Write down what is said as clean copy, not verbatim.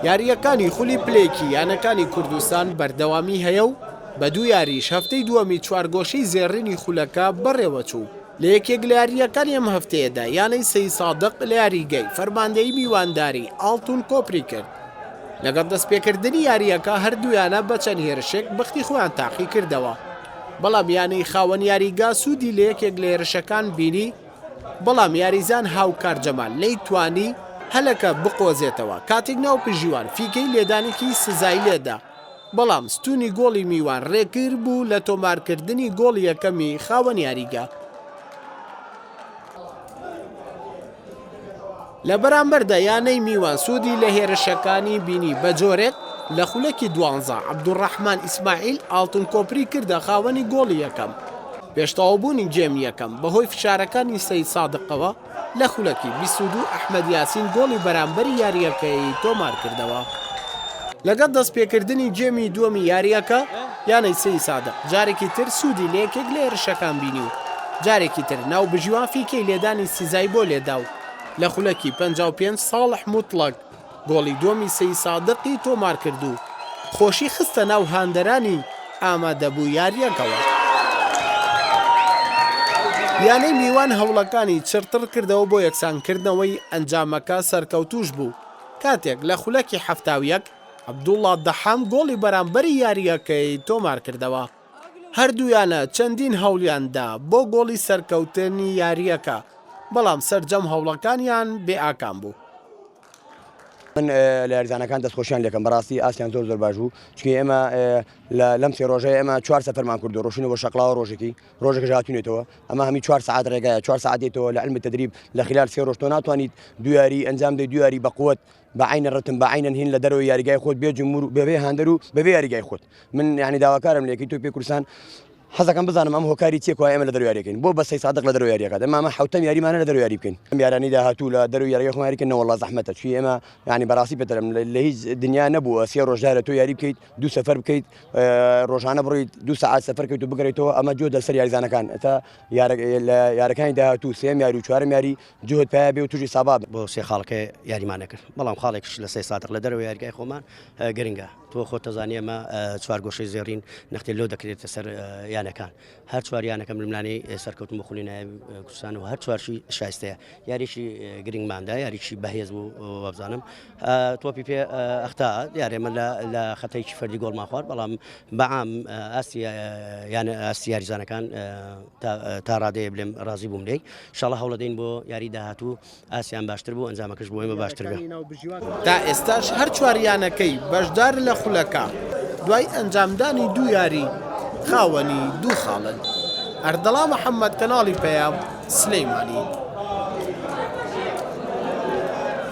یارییەکانی خولی پلەیەکی یانەکانی کوردستان بەردەوامی هەیە و بە دوو یاریش هەفتەی دووەمی چوارگۆشەی زێڕینی خولەکە بەڕێوەچوو. لە یەکێک لە یارییەکانی ئەم هەفتەیەدا یانەی سەیدسادق لە یاریگەی فەرماندەیی میوانداری ئاڵتون کۆپری کرد. لەگەڵ دەستپێکردنی یارییەکە هەردوو یانە بە چەند هێرشێک بەختی خۆیان تاقیکردەوە، بەڵام یانەی خاوەن یاریگا سوودی لە یەکێک لە هێرشەکان بینی، بەڵام یاریزان هاوکار جەمال نەیتوانی هەلەکە بقۆزێتەوە کاتێک ناوبژیوان فیکەی لێدانێکی سزای لێدا، بەڵام ستوونی گۆڵی میوان رێگر بوو لە تۆمارکردنی گۆڵی یەکەمی خاوەن یاریگا. لە بەرامبەردا یانەی میوان سوودی لە هێرشەکانی بینی بەجۆرێک لە خولەکی دوانزە عەبدولڕەحمان ئیسماعیل ئاڵتون کۆپری کردە خاوەنی گۆڵی یەکەم پێش تەواوبوونی گێمی یەکەم بەهۆی فشارەکانی سەید سادقەوە لە خولەکی 22 ئەحمەد یاسین گۆڵی بەرامبەری یارییەکەی تۆمارکردەوە. لەگەڵ دەستپێکردنی گێمی دووەمی یارییەکە، یانەی سەیدسادق جارێکی تر سوودی لە یەکێک لە هێرشەکان بینی و جارێکی تر ناوبژیوان فیکەی لێدانی سزای بۆ لێدا و لە خولەکی 55 ساڵح موتڵەگ گۆڵی دووەمی سەیدسادقی تۆمارکرد و خۆشی خستە ناو هاندەرانی ئامادەبوو یارییەکەوە. یانەی میوان هەوڵەکانی چڕتڕ کردەوە بۆ یەکسانکردنەوەی ئەنجامەکە سەرکەوتووش بوو کاتێک لە خولەکی 71 عەبدوڵڵا دەحام گۆڵی بەرامبەری یارییەکەی تۆمارکردەوە. هەردوو یانە چەندین هەوڵیان دا بۆ گۆڵی سەرکەوتنی یارییەکە، بەڵام سەرجەم هەوڵەکانیان بێ ئاکام بوو. من لە یاریزانەکان دەستخۆشیان لێکەم بەڕاستی ئاستیان زۆر زۆر باش بوو چونکە ئێمە لەم سێ ڕۆژەی ئێمە چوار سەفەرمان کردو ڕۆشینەوە شەقڵاوە ڕۆژێکی ڕۆژێکش هاتوونێتەوە ئەمە هەمی چوار سەعات ڕێگایە چوار سەعات دێتەوە لە علم تدریب لە خلال سێ ڕۆژ تۆ ناتوانیت دوو یاری ئەنجام دەی دوو یاری بەقوت بە عینە ڕتم بە عینەن هین لە دەرەوەی یاریگای خۆت بێ جمهور بەبێ هاندەر و بەبێ یاریگای خۆت من یعنی داواکارم لە یەکێتی تۆپی کوردستان حەزەکەم بزانم ئەم هۆکاری چیە کوا ئێمە لە دەرەوە یاریەکەین بۆ بە سەی سادق لە دەرەوە یاریەکات ئەمە ئەمە حوتەم یاریمانە لە دەرەوە یاری بکەین ئەم یارانی داهاتوو لە دەرەوە یاریگای خۆمان یاریکەن نەوەڵا زەحمەتە چی ئێمە یعنی بەڕاستی پێتەرم لە هیچ دنیا نەبووە سێ ڕۆژ جارە تۆ یاری بکەیت دوو سەفەر بکەیت ڕۆژانە بڕیت دوو سەعات سەفەر کەیت و بگەڕێیتەوە ئەمە جۆ دەسەر یاریزانەکان ئەتا لە یارەکانی داهاتوو سێم یاری و چوارم یاری جوهد پیا بێ و تووشی سابا بۆ سێ خاڵەکە یاریمان نەکرد بەڵام خاڵێکش لە سێ سادق لە دەرەوە یاریگای خۆمان گرنگە تۆ خۆت دەزانی ئەمە چوارگۆشەی زێڕین نەختێ لۆ دەکرێتە سەر یانەکان هەر چوار یانەکە ململانێی سەرکەوتن بۆ خولی نایابی کوردستان و هەر چوارشی شایستەیە یاریی گرنگماندا یاریی بەهێز بوو وابزانم تۆپی پێ ئەختا دیارێ من لە خەتێکی فەردی گۆڵمان خوارد بەڵام بەعام ئاستی یانە ئاستی یاریزانەکان تا ڕادەیە بلێم ڕازی بووم لێی شەڵە هەوڵەدەین بۆ یاری داهاتوو ئاستیان باشتر بوو ئەنجامەکەش بۆ ئێمە باشتر بێ. تا ئێستاش هەر چوار یانەکەی بەشدار لە خولەکە دوای ئەنجامدانی دوو یاری خاوەنی دوو خاڵن. ئەردەڵا محەمەد کەناڵی پەیام، سلێمانی.